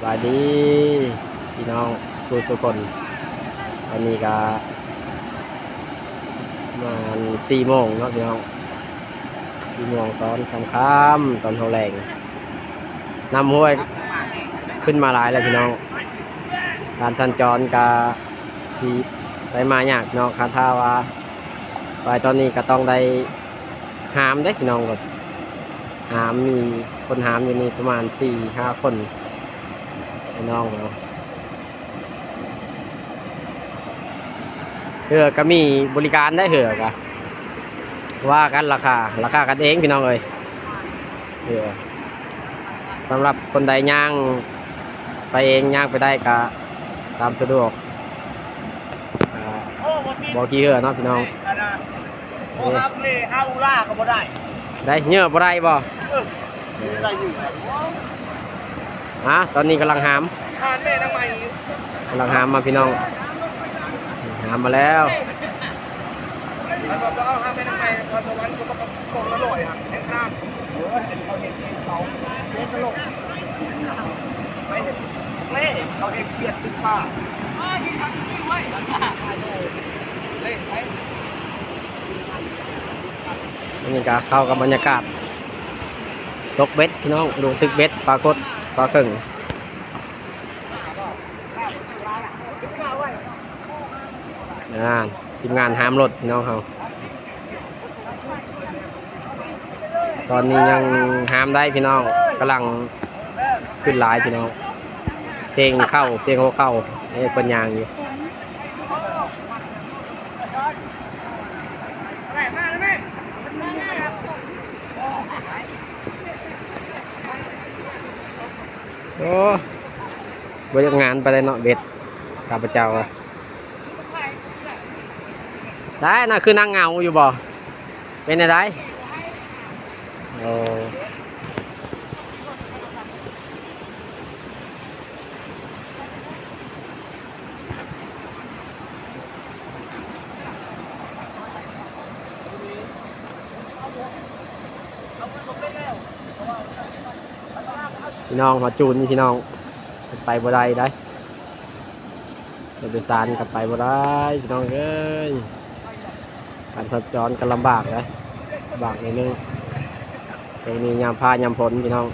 ສະບາຍດີພີ່ນ້ອງທຸກໆຄົນ. ຕອນນີ້ກະປະມານສີ່ໂມງເນາະພີ່ນ້ອງ, ສີ່ໂມງຕອນຄ່ຳໆ ຕອນເຮົາແລງ. ນ້ຳຫ້ວຍຂຶ້ນມາຫຼາຍແລ້ວພີ່ນ້ອງ, ການສັນຈອນກະຊິໄປມາຍາກເນາະ. ຄັນຖ້າວ່າໄປຕອນນີ້ກະຕ້ອງໄດ້ຫາມເດ້ພີ່ນ້ອງ, ແບບຫາມ ມີຄົນຫາມຢູ່ນີ້ປະມານສີ່ຫ້າຄົນພີ່ນ້ອງເນາະ. ເຮືອກະມີບໍລິການໄດ້ ເຮືອກະວ່າກັນລາຄາ ລາຄາກັນເອງພີ່ນ້ອງເອີຍ. ເຮືອສຳລັບຄົນໃດຍ່າງໄປເອງ ຍ່າງໄປໄດ້ກະຕາມສະດວກ, ກະບໍ່ຂີ້ເຫື່ອເນາະພີ່ນ້ອງ. ໂອ້ ເອີ ຫາເລຫາອຸລາກໍບໍ່ໄດ້ ໄດ້ເຫຍື້ອບໍ່ໄດ້ບໍ່? ເອີ ໄດ້ຢູ່. ອ່າ ຕອນນີ້ກຳລັງຫາມ ຫາແມ່ນາງໃໝ່ ກຳລັງຫາມມາພີ່ນ້ອງ, ຫາມມາແລ້ວ. ແລ້ວກໍເອົາຫາແມ່ນາງໃໝ່ ນະຄອນສະຫວັນ ກໍມາກອງລະຮ້ອຍຫັ້ນ ແພງຂະໜາດ. ໂອ້ຍ ເຂົາເຮັດເອງ ເຂົາເຮັດຕະຫຼົກ ໄປເຮັດເລ ເຂົາເຮັດສຽດຂຶ້ນຟ້າ. ອັນນີ້ກະເຂົ້າກັບບັນຍາກາດຕົກເບັດພີ່ນ້ອງ, ລົງຕຶກເບັດ ປາກົດ ປາເຜິ້ງ. ອ່າ ທີມງານຫາມລົດພີ່ນ້ອງເຮົາ. ຕອນນີ້ຍັງຫາມໄດ້ພີ່ນ້ອງ, ກຳລັງຂຶ້ນຫຼາຍພີ່ນ້ອງ. ເພງເຂົ້າ ເພງຫົວເຂົ້າ ເອີ ເພິ່ນຍ່າງຢູ່. ໂອ້ ບໍ່ຢາກງານປານໃດເນາະ ເບັດຂ້າພະເຈົ້າ. ໄດ້ນະ ຄືນາງເຫງົາຢູ່ບໍ່? ເປັນແນວໃດ? ໂອ້ ພີ່ນ້ອງ ຮອດຈູນນີ້ພີ່ນ້ອງ, ໄປບໍ່ໄດ້ໃດ. ລົດໂດຍສານກໍໄປບໍ່ໄດ້ພີ່ນ້ອງເອີຍ, ການສັນຈອນກໍລຳບາກເດ້, ລຳບາກໜ້ອຍໜຶ່ງ. ຊ່ວງນີ້ຍາມຟ້າຍາມຝົນພີ່ນ້ອງ,